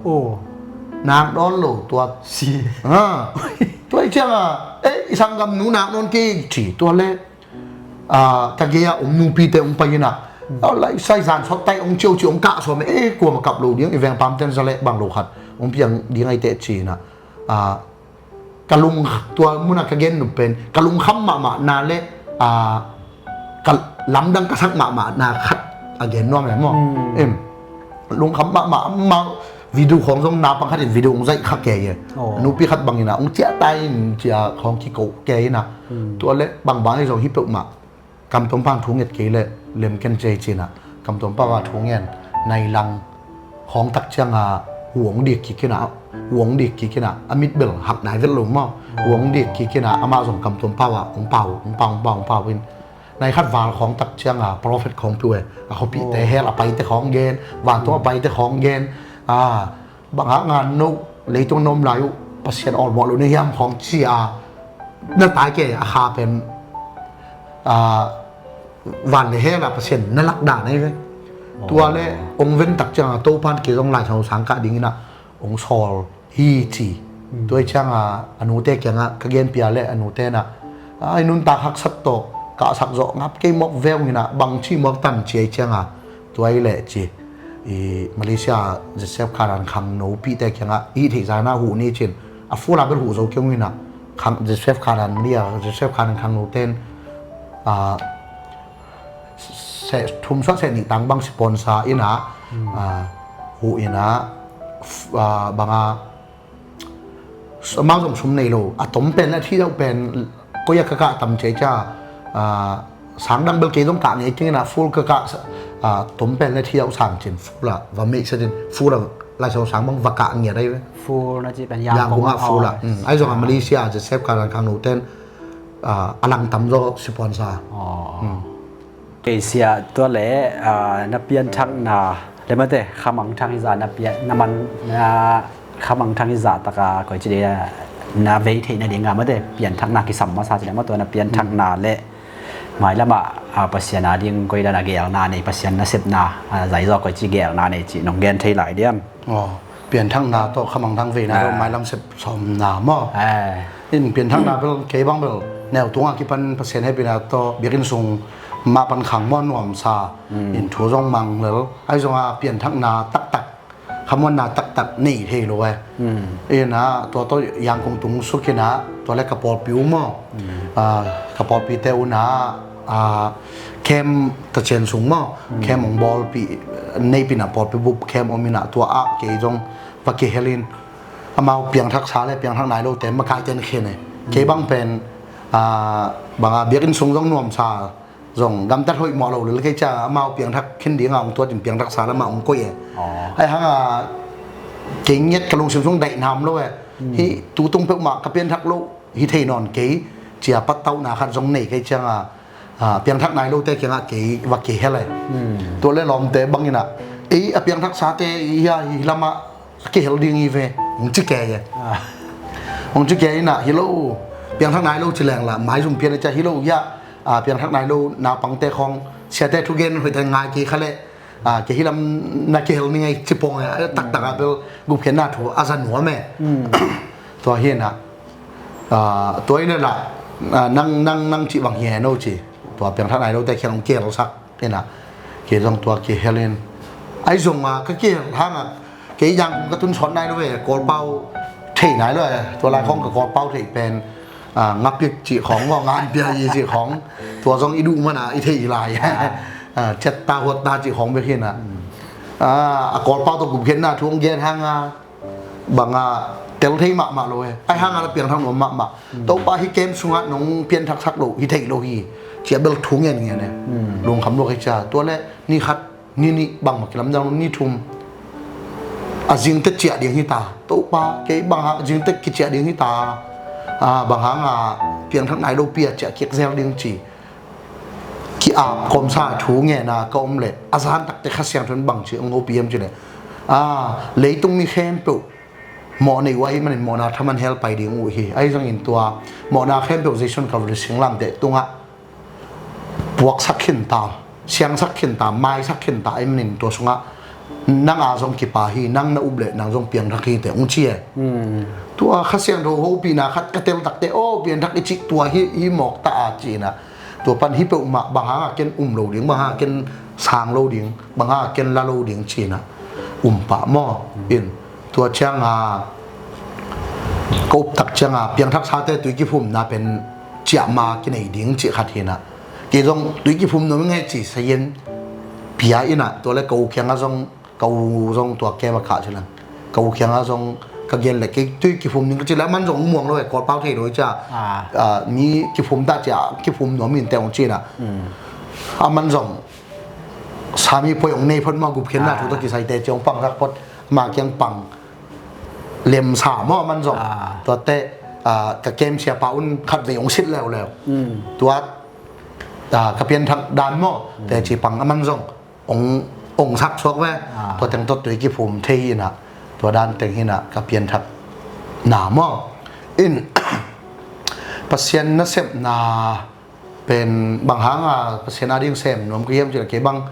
Nak nawn lo tua si. Tua i ciangah e i sanggam nu nak nawn kei ci tua le ka gei-ah om nupite ong pai inah lai sai zan sawt tai ong cio ci ong kah sawm e kuama kap lo ding i veng pamten za leh bang lo khat ong piang ding ai teh ci inah ka lung tua munah ka gen nup pen ka lungkham mahmah na le ka lamdang ka sak mahmah na khat a gen nuam e maw. Lungkham mahmah amau video khawng zong naupang khat in video ong zaih kha kei e. Nupi khat bangin ah ong ciah tai in cia khawng kiko kei inah tua le bangbang i zong hi peuhmah Kamtuam pang thu nget kei le lem ken cei cinah Kamtuam pau ah thu ngen nai lang khawng tak cianga huang dik kik inah huang dik kik inah a mitbel hak nai vet lo maw huang dik kik inah amah zong Kamtuam pau ah hong pau hong pau hong pau hong pau in nai khat val khawng tak cianga prophet khawng piu e a khuapihte hel a paite khawng gen vantung a paite khawng gen a bang hak ngan no leitung na om lai uh Pasian awlmawh lo na hiam khawng ci a na tai ke a kha pen van le hel a Pasian na lak dan ahi ve. Tua le ong ven tak cianga Topan kei zong lai sang kah ding inah ong sawl hi ci. Tua i cianga a nute kiangah ka genpia le a nute na ai nuntak haksat tawh kahsak zawh ngap kei mawk veu inah bang ci mawk tam ci ai cianga tua i leh ci. I Malaysia Joseph Kharan khangno pihte kiangah i hih theih zana huh ni cin a fula bel huh zo kei ung inah khang Joseph Kharan lia Joseph Kharan khangno ten thum suah seh nih tang bang sponsor inah huh inah banga amau zong sum nei lo a tom pen le a thi deuh pen koi a ka kah tam cei ca sang dang bel kei zong kah ngei keng inah ful ka kah tom pen le thi deuh sang cin ful a va meih sa cin ful a Lai Siangtho sang bang va kah ngiat ahi ve. Full na ci pen Yangon ah full ah. Ahi zongah Malaysia ah Joseph Karan Khangno ten a lang tam zaw sponsor. Kei sia tua le na pianthakna le mate khamangthang i zah na pian na man na khamangthang i zah taka koi ci de na vei theihna dinga mate pianthakna kisam masa ci le ma tua na pianthakna le mailamah Pasian a ding koi dan a gelna nei Pasian nasepna zai zaw koi ci gelna nei ci nong gen thei lai diam? Pianthakna tawh khamangthang veina tawh mailam sep sawmna maw? In pianthakna bel kei bang bel neu tunga kipan Pasian hehpihna tawh biakinn sung mah pan khang maw nuamsa in thu zong mang lel ahi zonga pianthakna taktak khamuanna taktak nei thei lo e. Ina tua tawh Yangon tung suk ina tua le ka pawlpi uh maw? Ka pawlpite una kem tacian sung maw kem ong bawlpih neipina pawlpi bup kem om ina tua ah kei zong va kihel in amau piangthaksa le piangthak nai lote makai ten khen e. Kei bang pen banga biakinn sung zong nuamsa zong gamtat hoih mawh lo lel kei cia amau piangthak khin dinga ong tuatin piangthaksa lama ong koih e. Ahi hanga kei ngiat ka lungsim sung daih nam lo e. Hi tutung peuhmah ka pianthak lo hi thei nawn kei cia pattauhna khat zong nei kei cianga piangthak nai lote kiangah kei va kei hel e. Tua le lawmte bangina ei a piangthaksate ia hi lama a kihel ding hi ve hong ci kei e. Hong ci kei ina hi lo piangthak nai lo ci lengla maizum pian a cia hi lo ia piangthak nai lo naupangte khawng siate thugen hoihte ngai kei kha le kei hi lam na kihel ning ei ci pong e. Taktaka bel gupkhiatna thu a za nuam e. Tua hi ina tua ina la nang nang nang cih bang hi heno ci tua piangthak nai lote khiang hong kihelsak ina kei zong tua kihel in ahi zonga ka kihel hanga kei Yangon ka tun sawt nai lo ve Kawlpau thei nai lo e. Tua lai khawng ka Kawlpau thei pen ngapik cih khawng maw nganpia i cih khawng tua zong i duh mana i thei i lai ciatta huatta cih khawng bek hina a Kawlpau tawh gupkhiatna thu hong gen hanga banga tel thei mahmah lo e. Ahi hanga la piangthak nuam mahmah. Topa hi kem sungah nong pianthaksak lo hi theih lo hi cia bel thu ngen ngen e. Lungkham lo kei cia tua le ni khat ni nih bangmah kilamdang lo ni thum a zingte ciah ding hita. Topa kei bang hang zingte kiciah ding hita. Bang hanga piangthak nai lo pia ciah kik zel ding ci ki-ap kawmsa thu ngena ka om leh a zan takte Kha Siangtho in bangci hong hopih hiam cileh leitung mi khempeuh mawh nei uh ahi manin mawhna thaman hel pai ding uh hi. Ahi zongin tua mawhna khempeuh Jesu in Calvary singlamteh tungah puaksak khinta, siangsak khinta, maisak khinta ahi manin tua sungah nang a zong kipa hi, nang na up leh nang zong piangthak hi teh hong ci e. Tua Kha Siangtho hopihna khat ka tel takte aw piangthak i cih tua hi, hi mawk ta a cihna tua pan hi peuhmah bang hanga ken um lo ding, bang hanga ken sang lo ding, bang hanga ken la lo ding cihna um pah maw? In tua cianga ka uptak cianga piangthaksate tui kiphumna pen ciahma kinei ding cih khat hina kei zong tui kiphum nuam nge ci sayin pia ina tua le ka u kianga zong ka u zong tua ke va kah cila ka u kianga zong ka gen le kei tui kiphum ning ka cila man zong muang lo e Kawlpau thei lo cia mi kiphum ta cia kiphum nuam min te ong cina a man zong sami poi ong nei phot ma gupkhiatna thu to kisaite cia ong pang rak phot ma kiang pang lemsa maw man zong tuate ka kem siapa un khat vei ong sit leuleu tua ka pianthak dan maw te ci pang a man zong ong sak suak ve. Tua teng tot tui kiphum thei ina tua dan teng hina ka pianthak na maw in Pasian nasepna pen bang hanga Pasian ading sem nuam ka hiam cila kei bang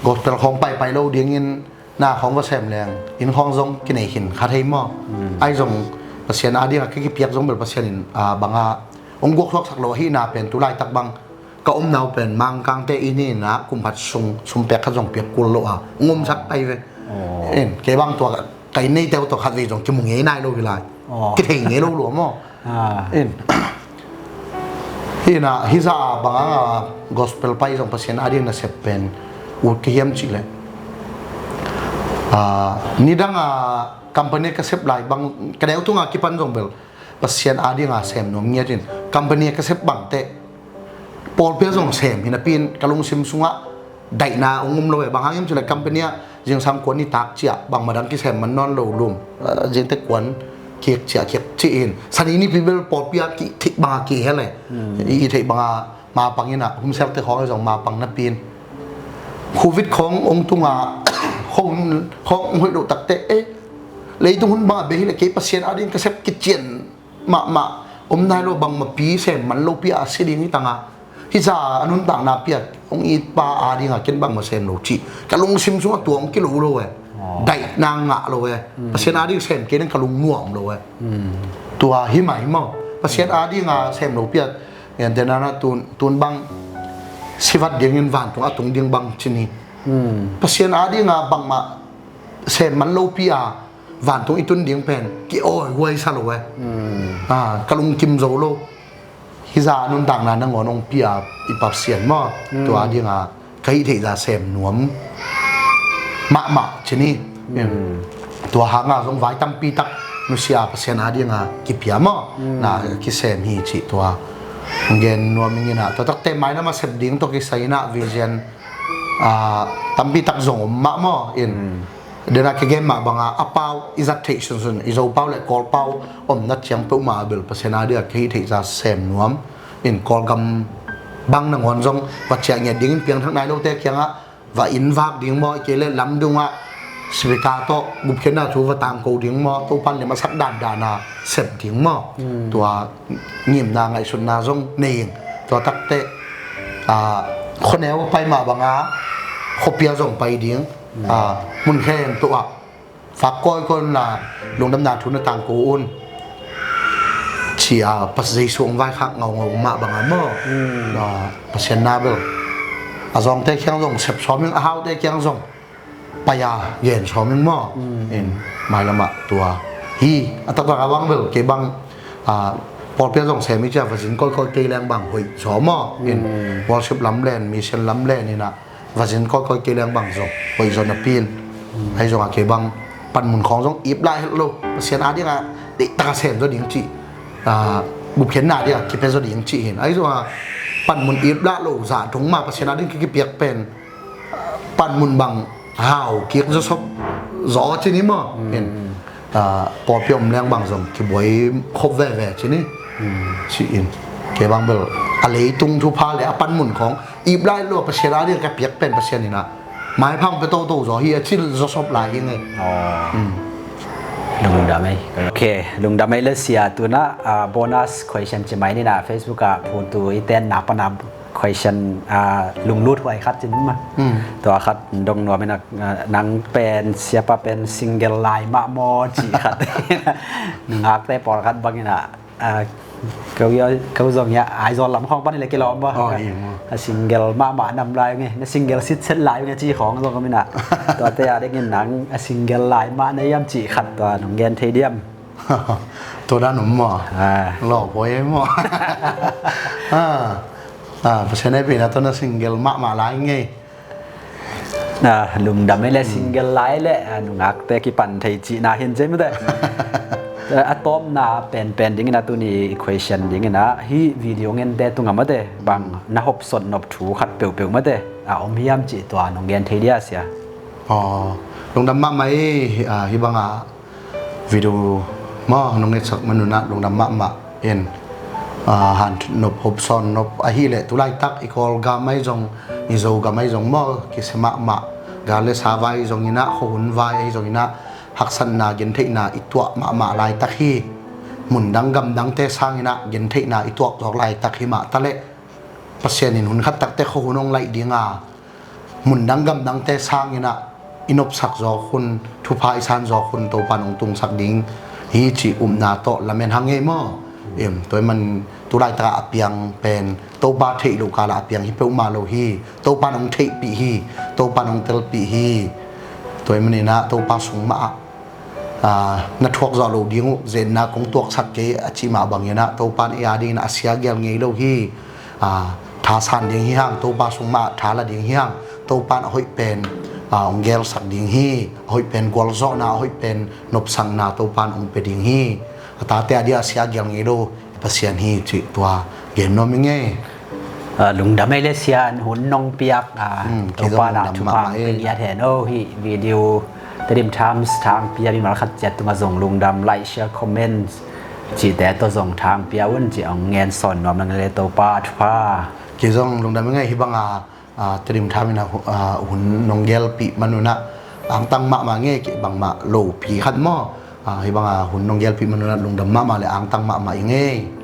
gospel khawng paipai lo dingin na khawng va sem leng inn khawng zong kinei khin kha thei maw? Ahi zong Pasian adinga ka kipiak zong bel Pasian in banga ong guaksuaksak lo ahina pen tulaitak bang ka omna uh pen Mangkangte inn hi ina kum khat sung sumpek khat zong piak kul lo a ong omsak pai ve. In kei bang tua ka inn neite uh tua khat vei zong kimu ngei nai lo hi lai. Kithei ngei lo lua maw? In hina hizah a banga gospel pai zong Pasian ading nasep pen ut ka hiam cihleh nidanga company ka sep lai bang ka neu tunga kipan zong bel Pasian adinga sem nuam ngiatin company ka sep bangteh pawlpia zong sem hinapi in ka lungsim sungah daihna ong um lo e. Bang hang hiam cile company ah Zingsang kuan nitak ciah bangmah dang kisem man nawn lo lum. Zingte kuan kik ciah kik ci-in Sani nipi bel pawlpi ah kih theih banga kihel e. I theih banga mapang inah humselte khawng zong mapang napi in Covid khawng ong tunga khawng hoih loh takte e, leitung hun banga bei hileh kei Pasian ading ka sep kician mahmah om nai lo, bangmah pi sem man lopi a si ding hi tanga, hi za a nuntakna piak hong itpa adinga ken bangmah sem lo cih ka lungsim sungah tua hong kilo lo e. Daihna ngah lo e. Pasian ading sem kei nang ka lungnuam lo e. Tua hi mah hi maw? Pasian adinga sem lo piak. Ente nana tun, tun bang sivat dingin vantung a tung ding bang cin hi. Pasian adinga bangmah sem man lopi a vantung i tun ding pen ki-awi huai sa lo e. Ka lungkim zo lo. Hi za a nuntakna nangawn hong pia i Pasian maw? Tua dinga ka hih theih za sem nuam mahmah cin hi. Tua hanga zong vai tampi tak nusia Pasian adinga kipia maw? Na kisem hi cih tua gen nuam ing inah, tua takte mailam a sep ding tawh kisai inah vision tampi tak zong om mah maw in. Dena kigen mah banga a pau i zat theih sunsun i Zo pau le Kawl pau omna ciang peuhmah a bel Pasian a dia ka hih theih za sem nuam in Kawlgam bang nangawn zong va ciah ngiat dingin piangthak nai lote kiangah va inn vak ding maw, i kei le lamdungah sipika tawh gupkhiatna thu va tangko ding maw, Topan lim a sak dandana sep ding maw? Tua ngimna ngaihsutna zong nei ing. Tua takte khuaneu a pai mah banga khuapia zong pai ding. Mun khem tuah fak kawikawi unla lungdamna thu na tangko un ci-a Pasian Jesu hong vaikhak ngaungau mah banga maw? Pasian na bel a zawngte kiang zong sep sawm ing, a haute kiang zong pai-a gen sawm ing maw? In mailamah tua hi. A taktak a bang bel kei bang pawlpi a zong sem i cia vazin kawikawi kei leng bang hoih zaw maw? In worship lamlen, mission lamlen inah vazin kawikawi kei leng bang zong hoih zaw napi in ahi zongah kei bang panmun khawng zong ip lai het lo. Pasian a dingah deihtaka sem zaw ding cih, gupkhiatna dingah kipia zaw ding cih hin ahi zongah panmun ip lah lo zah dong mah Pasian a ding kipiak pen panmun bang hau kik zawsop zaw cin hi maw? Pawlpi om leng bang zong kibuai khop veve cin hi. Ci-in kei bang bel a leitung thupha le a panmun khawng ip lai lo, Pasian a ding ka piak pen Pasian inah maiphang pe toto zaw hi a cil zawsop lai hi ngei. Lungdam ei. Ok, lungdam ei le sia. Tunah bonus question ci mai ninah Facebook ah phutu i tenna pana question lunglut huai khat cin ma. Tua khat dong nuam inah nang pen siapa pen single lai mah maw ci khat. Nungakte pawlkhat bang inah ko zong ia Aizawl lam khawng pan i le kilawm ba. A single mahmah nam lai nge, na single sitset lai nge ci khawng zong om inah. Tuate a dingin nang a single lai mah na iam ci khat tua nong gen thei diam? Tua dan om maw? Lawpawi ei maw? Pasian ei pina tua na single mahmah lai ngei. Lungdam ei le single lai le nungakte kipan thei cihna hin cei mate. A tawpna penpen dingin a tuni question dingin a hih video ngente tungah mate bang na hopsot nop thu khat peuhpeuh mate a om hiam cih tua nong gen thei dia sia? Lungdam mahmah ei. Hih bangah video maw nong ngetsak manunah lungdam mahmah in. Hantut nop hopsawn nop ahileh tulaitak i Kawlgam ahi zong i Zogam ahi zong maw kisia mahmah. Gal le sava ahi zonginah khuahun vai ahi zonginah haksatna gentheihna i tuah mahmah laitak hi. Mundang gamdangte sanginah gentheihna i tuak zawk laitak hi mah taleh Pasian in hun khat takte khuahun hong laih dinga mundang gamdangte sanginah i nopsak zawk hun, thupha i san zawk hun Topan hong tungsak ding hi cih upna tawh lamen hang ngei maw? Tua i man tulaitakah a piang pen Topa theih loh kalah a piang hi peuhmah lo hi. Topan hong theihpih hi. Topan hong telpih hi. Tua i maninah Topa sung mahah na thuak zawh loh ding uh, zenna kong tuaksak kei a cih mah banginah Topan ei a dinginah a sia gial ngei lo hi. Tha san ding hi hang, Topa sung mah tha la ding hi hang. Topan a hoih pen hong gelsak ding hi. A hoih pen gualzawhna, a hoih pen nopsakna Topan hong pia ding hi. A tate a dia a sia gial ngei lo Pasian hi cih tua gen nuam i ngei. Lungdam ei le sian, hun nong piak a, Topa na thupha ngiat hen. Oh, hi video Tedim Times thang pia mimal khat ciat tungah zong lungdam, like, share, comment cihte tawh zong thang pia un ci ong ngen sawn nuam nang le Topa thupha. Kei zong lungdam ing ei, hi banga Tedim Times in hun nong gelpih manunah angtang mahmah ngei, kei bangmah lopi khat maw. Hi banga hun nong gelpih manunah lungdam mahmah le angtang mahmah ing ei.